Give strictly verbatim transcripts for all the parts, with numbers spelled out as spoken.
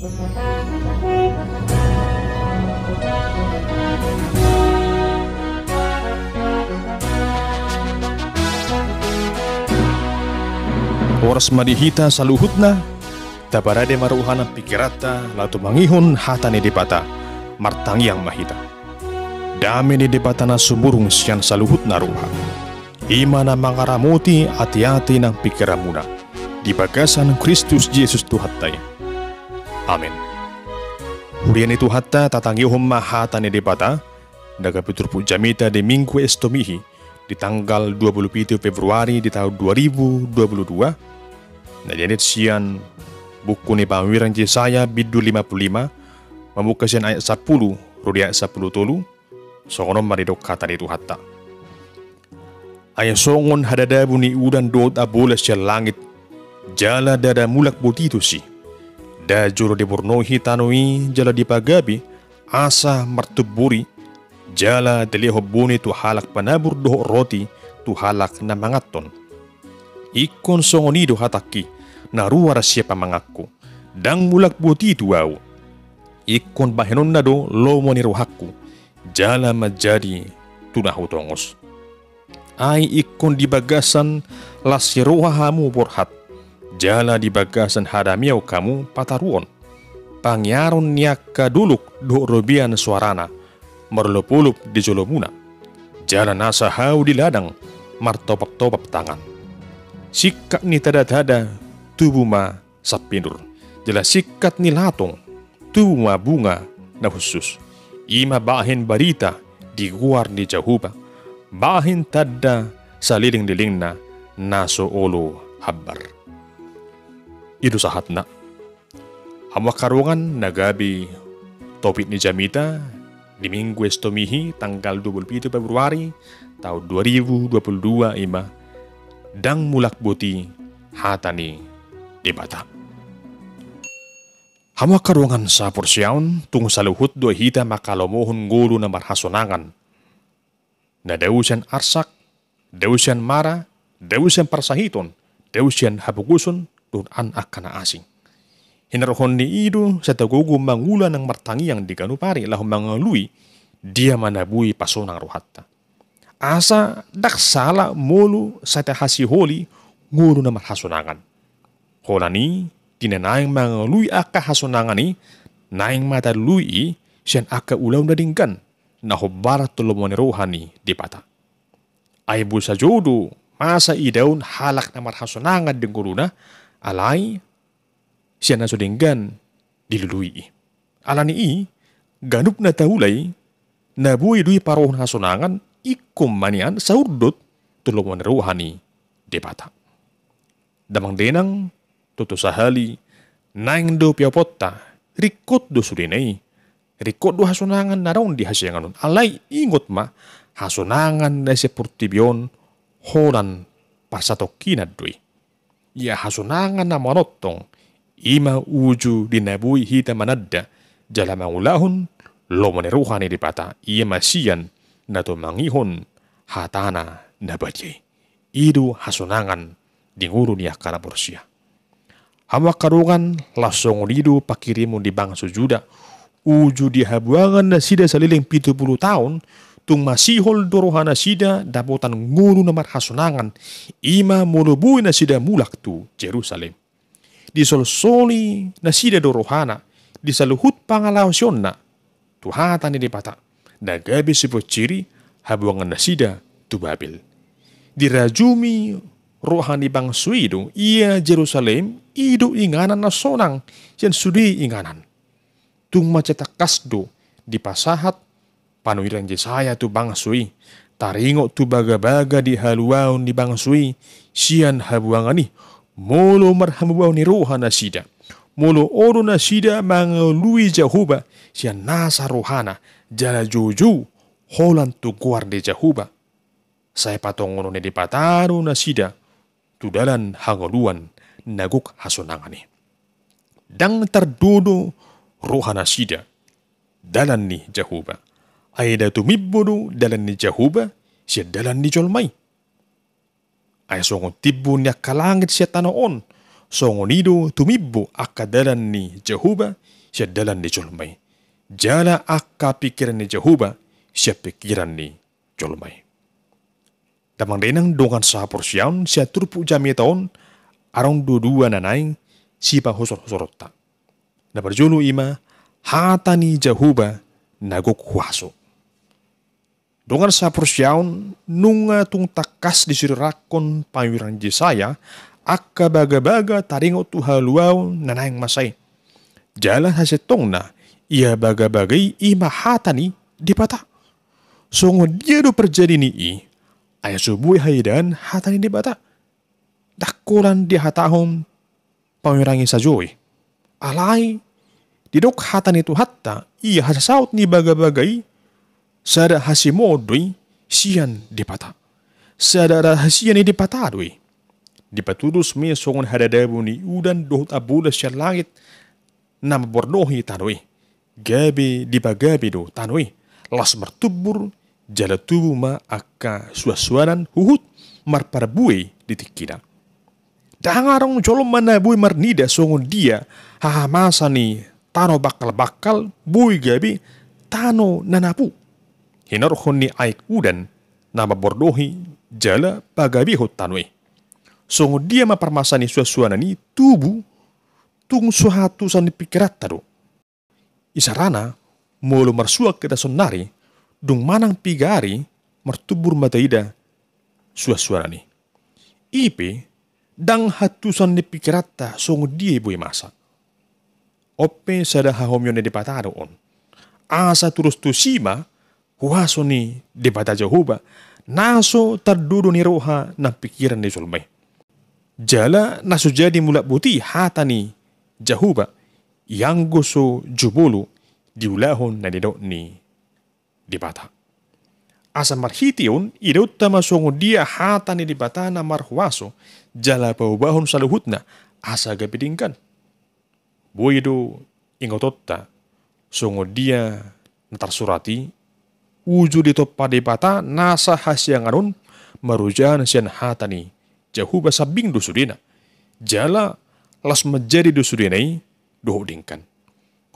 Horas ma di hita saluhutna. Taparade ma roha nang pingkiranta laho tumangihon hata ni Debata. Martangiang ma hita. Dame ni Debata na sumurung sian saluhutna roha, i ma na mangaramoti ateate nang pingkiranmuna di bagasan Kristus Jesus Tuhanta i. Amen. Huria ni Tuhanta, tatangihon ma hata ni Debata na gabe turpuk jamita di Minggu Estomihi di tanggal dua puluh pitu Februari di taon dua ribu dua puluh dua, na dianet sian buku ni Panurirang Jesaya bindu lima puluh lima, mamungka sian ayat sampulu ro di ayat sampulu tolu. Songon on ma didok hata ni Tuhanta. Ai songon hadadabu ni udan dohot ambola sian langit, jala ndada mulak boti tusi, nda jolo dibornohi tano i jala dipagabe, asa martumbur i, jala dilehon bone tu halak panabur dohot roti tu halak na manganhon. Ingkon songon i do hatangki, na ruar sian pamanganku, ndang mulak boti tu ahu. Ingkon bahenonna do lomo ni rohangku, jala manjadi tu na hutongos. Ai ingkon di bagasan las ni roha hamu borhat, jala di bagasan hadameon hamu pataruhon. Pangiaron ni angka dolok dohot robean soarana marolopolop di jolomuna. Jala nasa hau di ladang martopaptopap tangan. Singkat ni tandatada tubu ma sampindur, jala singkat ni latong tubu ma bunga na hushus. I ma bahen barita di goar ni Jahowa, bahen tanda salelenglelengna na so olo hambar. I do sahatna. Hamu angka dongan, na gabe topik ni jamita di Minggu Estomihi tanggal dua puluh pitu Februari taon dua ribu dua puluh dua i ma, ndang mulak boti hata ni Debata. Hamu angka dongan saporseaon, tung saluhut do hita mangkalomohon ngolu na marhasonangan, na dao sian arsak, dao sian mara, dao sian parsahiton, dao sian hapogoson, dohot an angka na asing. Hinorhon ni i do sai tagogo mangula nang martangiang di ganup ari laho mangalului dia ma na boi pasonang rohanta. Asa ndang sala molo sai tahasiholi ngolu na marhasonangan. Holan i, di na naeng mangalului angka hasonangan i, naeng ma talului i sian angka ulaon na denggan na hombar tu lomo ni roha ni Debata. Ai boi sajo do masa idaon halak na marhasonangan di ngoluna, alai sian na so denggan dilului i. Ala ni i, ganup na taula i, na boi do i parohon hasonangan, ingkon ma nian saurdot tu lomo ni roha ni Debata. Damang dainang, toto sahali, naeng do pioponta, ringkot do sudena i, ringkot do hasonangan na adong di hasiangan on. Alai ingot ma, hasonangan na sian portibi on, holan parsatongkinan do i. Ia hasonangan na manongtong, i ma uju di na boi hita mananda, jala mangulahon lomo ni roha ni Debata, i ma sian na tumangihon hatana na badia i. I do hasonangan di ngolu ni angka na porsea. Hamu angka dongan, laos songon i do pangkirimon di bangso Juda, uju di habuangan nasida saleleng pitu pulu taon, tung masihol do roha nasida dapotan ngolu na marhasonangan, i ma molo boi nasida mulak tu Jerusalem. Disolsoli nasida do rohana di saluhut pangalaosionna tu hata ni Debata, na gabe sipansiri habuangan nasida tu Babel. Dirajumi roha ni bangso i do ia Jerusalem, i do inganan na sonang sian sude inganan. Tung mansai tangkas do dipasahat panurirang Jesaya tu bangso i, taringot tu bagabaga di haluaon ni bangso i sian habuangan i, molo marhamubaon ni roha nasida, molo olo nasida mangalului Jahowa sian nasa rohana, jala joujou holan tu goar ni Jahowa. Sai patongonon ni Debata do nasida tu dalan hangoluan na gok hasonangan i. Ndang tardodo roha nasida dalan ni Jahowa. Ai nda tumimbo do dalan ni Jahowa sian dalan ni jolma i. Ai songon timbo ni angka langit sian tano on, Songon i do tumimbo angka dalan ni Jahowa sian dalan ni jolma i, jala angka pingkiran ni Jahowa sian pingkiran ni jolma i. Damang dainang dongan sahaporseaon, sian turpuk jamita on adong do dua na naeng sipahosorhosoronta. Na parjolo i ma hata ni Jahowa na gok huaso. Dongan sahaporseaon, nunga tung tangkas disirirakkon panurirang Jesaya angka bagabaga taringot tu haluaon na naeng masa i. Jala sasintongna ia bagabaga i i ma hata ni Debata. Songon dia do parjadi ni i? Ai so boi haidaan hata ni Debata. Ndang holan dihatahon panurirang i sajo i. Alai didok hata ni Tuhanta, ia hasasaut ni bagabaga i sada hasimoon do i sian Debata. Sada rahasia ni Debata do i. Dipatudos ma i songon hadadabu ni udan dohot ambola sian langit na mambordohi tano i. Gabe dipagabe do tano i, laos martumbur, jala tubu ma angka suansuanan huhut marparbue di tingkina. Ndang adong jolma na boi marnida songon dia hahamasa ni tano bangkalbangkal boi gabe tano na napu, hinorhon ni aek udan na mambordohi jala pagabehon tano i. Songon dia ma parmasa ni suansuanan i tubu? Tung so hatusan ni pingkiranta do. Isarana, molo marsuan hita saonnari, dung manang piga ari martumbur ma taida suansuanan i. I pe, ndang hatusan ni pingkiranta songon dia i boi masa. On pe sada hahomion ni Debata do on. Asa tudos tusi ma huaso ni Debata Jahowa, na so tardodo ni roha nang pingkiran ni jolma i. Jala na so jadi mulak boti hata ni Jahowa, ianggo so jumolo diulahon na nidok ni Debata. Asa marhite on idaonta ma songon dia hata ni Debata na marhuaso, jala paubahon saluhutna, asa gabe denggan. Boi do ingotonta, songon dia na tarsurat i, uju ditompa Debata nasa hasiangan on marojahan sian hata ni Jahowa sambing do sudena. Jala laos manjadi do sudena i dohot denggan.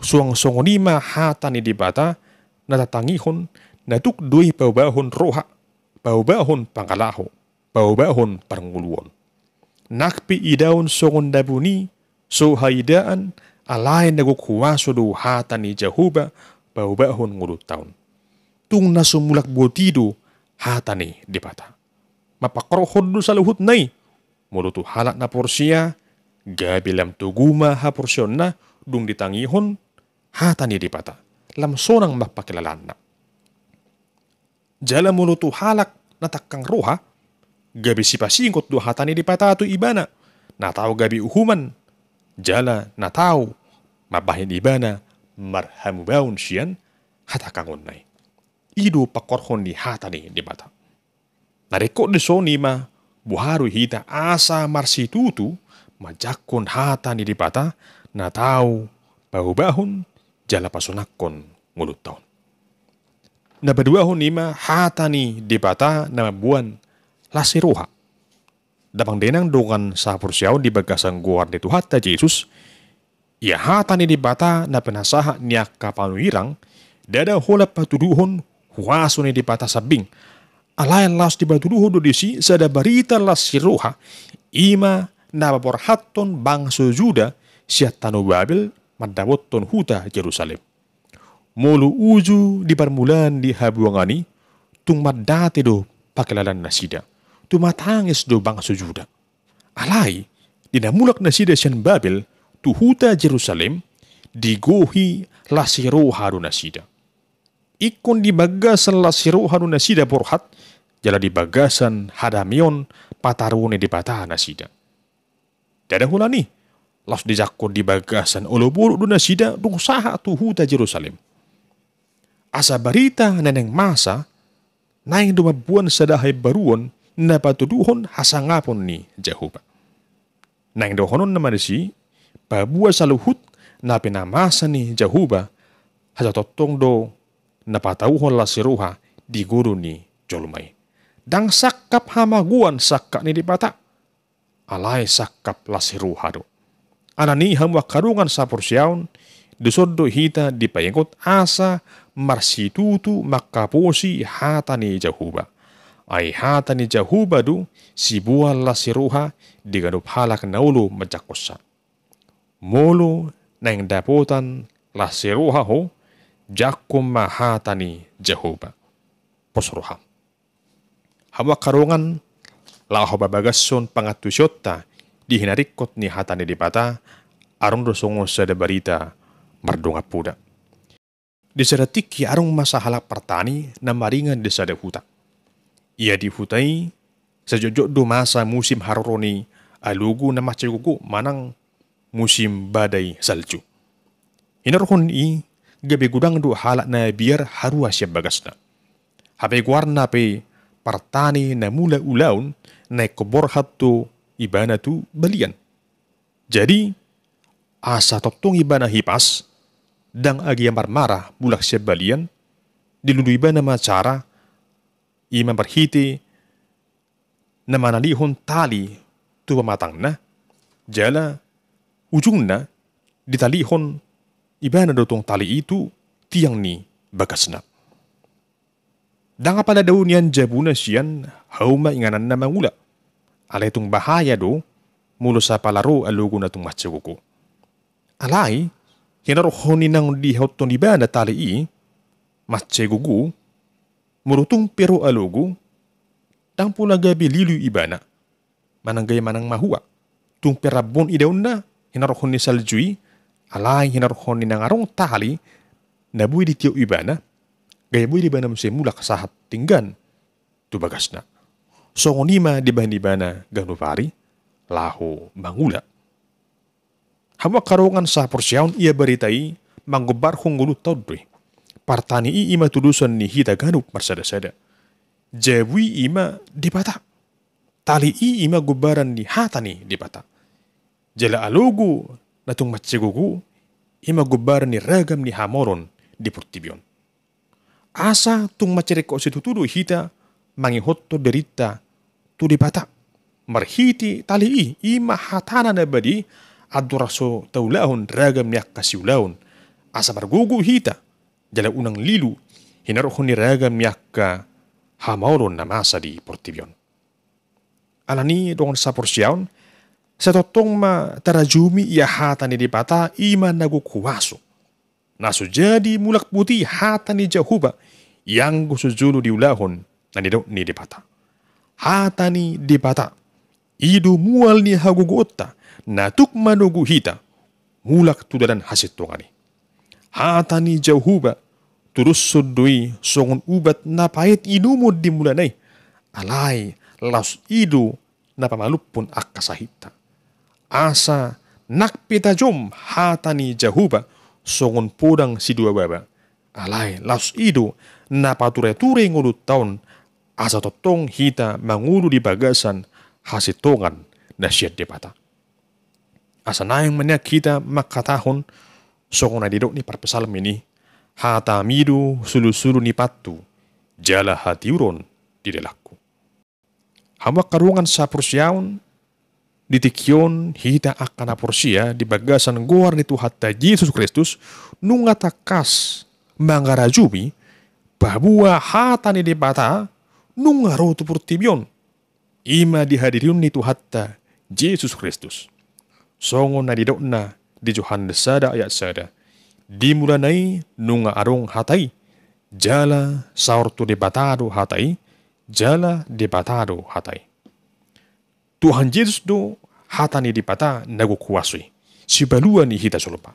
Suang songon i ma hata ni Debata na tatangihon, na tuk do i paubahon roha, paubahon pangalaho, paubahon parngoluon. Nang pe idaon songon na buni, so haidaan, alai na gok huaso do hata ni Jahowa paubahon ngolunta on. Tung na so mulak boti do hata ni Debata. Mapangkorhon do saluhutna i, molo tu halak na porsea, gabe lam togu ma haporseaonna dung ditangihon hata ni Debata, lam sonang ma pangkilalaanna. Jala molo tu halak na tangkang roha, gabe sipasingot do hata ni Debata tu ibana, na tau gabe uhuman, jala na tau mambahen ibana marhamubaon sian hatangkangonna i. I do pangkorhon ni hata ni Debata. Na ringkot dison i ma boha do hita asa marsitutu manjangkon hata ni Debata na tau paubahon jala pasonangkon ngolunta on. Na paduahon i ma hata ni Debata na mamboan las ni roha. Damang dainang dongan sahaporseaon di bagasan goar ni Tuhanta Jesus, ia hata ni Debata na pinasahat ni angka panurirang, ndada holan patuduhon huaso ni Debata sambing. Alai laos dipatuduhon do disi sada barita las ni roha, i ma na paborhathon bangso Juda sian tano Babel mandapothon huta Jerusalem. Molo uju di parmulaan ni habuangan i, tung mandate do pangkilalaan nasida. Tumatangis do bangso Juda. Alai, di na mulak nasida sian Babel tu huta Jerusalem, digohi las ni roha do nasida. Ingkon di bagasan las ni roha do nasida borhat, jala di bagasan hadameon pataruhon ni Debata nasida. Ndada holan i, laos dijangkon di bagasan olo boruk do nasida dung sahat tu huta Jerusalem. Asa barita na naeng masa, naeng do mamboan sada haimbaruon na patuduhon hasangapon ni Jahowa. Naeng dohononna ma disi, paboa saluhut na pinamasa ni Jahowa, haja tongtong do na patauhon las ni roha di ngolu ni jolma i. Ndang sangkap hamagoan sangkap ni Debata. Alai sangkap las ni roha do. Alani i hamu angka dongan saporseaon, dison do hita dipaingot asa marsitutu mangkaposi hata ni Jahowa. Ai hata ni Jahowa do siboan las ni roha di ganup halak na olo manjangkonsa. Molo naeng dapotan las ni roha ho, jangkon ma hata ni Jahowa. Pos roham. Hamu angka dongan, laho pabagashon pangantusionta di hinaringkot ni hata ni Debata, adong do songon sada barita mardongan poda. Di sada tingki adong ma sahalak partani na maringan di sada huta. Ia di huta i, sajotjot do masa musim haroro ni alogo na mansai gogo manang musim badai salju. Hinorhon i gabe godang do halak na biar haruar sian bagasna. Hape goarna pe partani na mula ulaon na ingkon borhat do ibana tu balian. Jadi, asa tongtong ibana hipas, ndang agia marmara mulak sian balian, dilului ibana ma cara, ima marhite na manalihon tali tu pamatangna, jala ujungna ditalihon ibana do tong tali i tu tiang ni bagasna. Ndang apala dao nian jabuna sian hauma ingananna mangula. Alai tung bahaya do, molo sapala ro alogo na tung mansai gogo. Alai, hinorhon ni naung dihaothon ibana tali i, mansai gogo, molo tung pe ro alogo, ndang pola gabe lilu ibana. Manang gabe manang mahua. Tung pe rambon idaonna, hinorhon ni salju i, alai hinorhon ni naung adong tali, na boi ditiop ibana, gabe boi do ibana muse mulak sahat denggan tu bagasna. Songon i ma dibahen ibana ganup ari, laho mangula. Hamu angka dongan saporseaon, ia barita i manggombarhon ngolunta on do i. Partani i ima tudosan ni hita ganup marsadasada. Jabu i ima Debata. Tali i ima gombaran ni hata ni Debata. Jala alogo na tung mansai gogo ima gombaran ni ragam ni hamaolon di portibi on. Asa tung mansai ringkot situtu do hita mangihothon dirinta tu Debata. Marhite tali i, ima hatana na badia, andorang so taulahon ragam ni angka siulaon. Asa margogo hita, jala unang lilu, hinorhon ni ragam ni angka hamaolon na masa di portibi on. Alani i dongan saporseaon, sai tongtong ma tarajumi ia hata ni Debata ima na gok huaso. Na so jadi mulak boti hata ni Jahowa, ianggo so jolo diulahon na nidok ni Debata. Hata ni Debata, i do mual ni hagogoonta, na tuk manogu hita, mulak tu dalan hasintongan i. Hata ni Jahowa, tudoshon do i songon ubat na paet inumon di mulana i, alai laos i do na pamalumhon angka sahitta. Asa nang pe tajom hata ni Jahowa songon podang sidua baba. Alai laos i do na patureture ngolunta on asa tongtong hita mangolu di bagasan hasintongan na sian Debata. Asa naeng ma nian hita mangkatahon songon na nidok ni parpsalmen i, hatami do sulusulu ni pathu, jala hatiuron di dalanku. Hamu angka dongan saporseaon, di tingki on hita angka na porsea di bagasan goar ni Tuhanta Jesus Kristus, nunga tangkas mangarajumi paboa hata ni Debata nunga ro tu portibi on. Ima di hadirionNa Tuhanta Jesus Kristus. Songon na nidokna di Johannes sada ayat sada. Di mulana i nunga adong Hata i, jala saor tu Debata do Hata i, jala Debata do Hata i. Tuhan Jesus do Hata ni Debata na gok huaso i, sipalua ni hita jolma.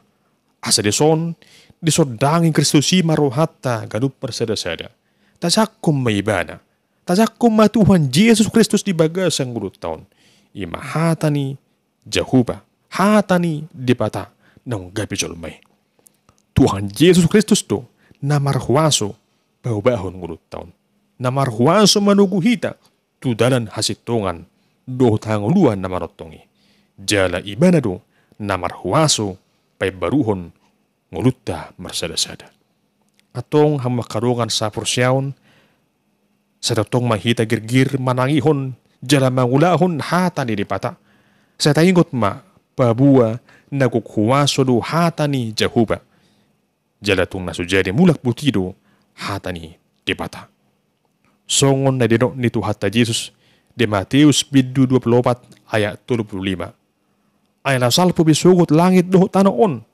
Asa dison, disondangi Kristus i ma rohanta ganup marsadasada. Tajangkon ma Ibana. Tajangkon ma Tuhan Jesus Kristus di bagasan ngolunta on. Ima Hata ni Jahowa, Hata ni Debata naung gabe jolma i. Tuhan Jesus Kristus do na marhuaso paubahon ngolunta on. Na marhuaso manogu hita tu dalan hasintongan dohot hangoluan na manongtong i. Jala Ibana do na marhuaso paimbaruhon ngolunta marsadasada. Antong hamu angka dongan saporseaon, sai tongtong ma hita girgir manangihon jala mangulahon Hata ni Debata. Sai taingot ma, paboa na gok huaso do hata ni Jahowa, jala tung na so jadi mulak boti do hata ni Debata. Songon na nidok ni Tuhanta Jesus di Mateus bindu dua pulu opat ayat tolu pulu lima: Ai laho salpu be sogot langit dohot tano on,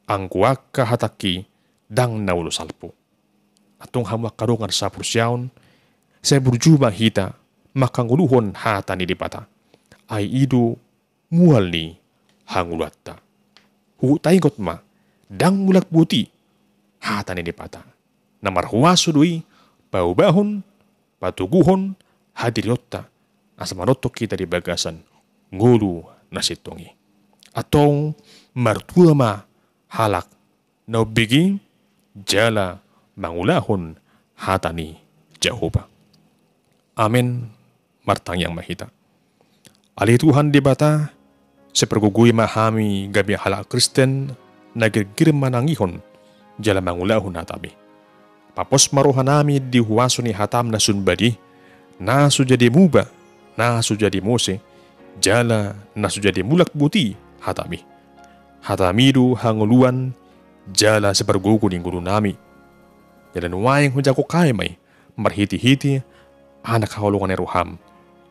anggo angka hatangki ndang na olo salpu. Antong hamu angka dongan saporseaon, sai burju ma hita manghangoluhon hata ni Debata. Ai i do mual ni hangoluanta. Huhut taingot ma, ndang mulak boti hata ni Debata. Na marhuaso do i paubahon, patoguhon hadirionta, asa manongtong hita di bagasan ngolu na sintong i. Antong martua ma halak na umbege jala mangulahon hata ni Jahowa. Amen. Martangiang ma hita. Ale Tuhan Debata, sai pargogoi ma hami gabe halak Kristen na girgir manangihon jala mangulahon hataMi. Papos ma rohanami di huaso ni hataM na sun badia, na so jadi muba, na so jadi mose, jala na so jadi mulak boti hataMi. HataMi do hangoluan jala sipargogo ni ngolunami. Jala nuaeng hujalo hami ma i marhitehite Anak haholongan ni rohaM,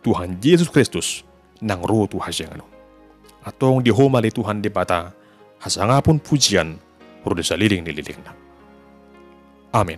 Tuhan Jesus Kristus, nang ro tu hasiangan on. Antong di Ho ma ale Tuhan Debata hasangapon pujian ro di saleleng ni lelengna. Amen.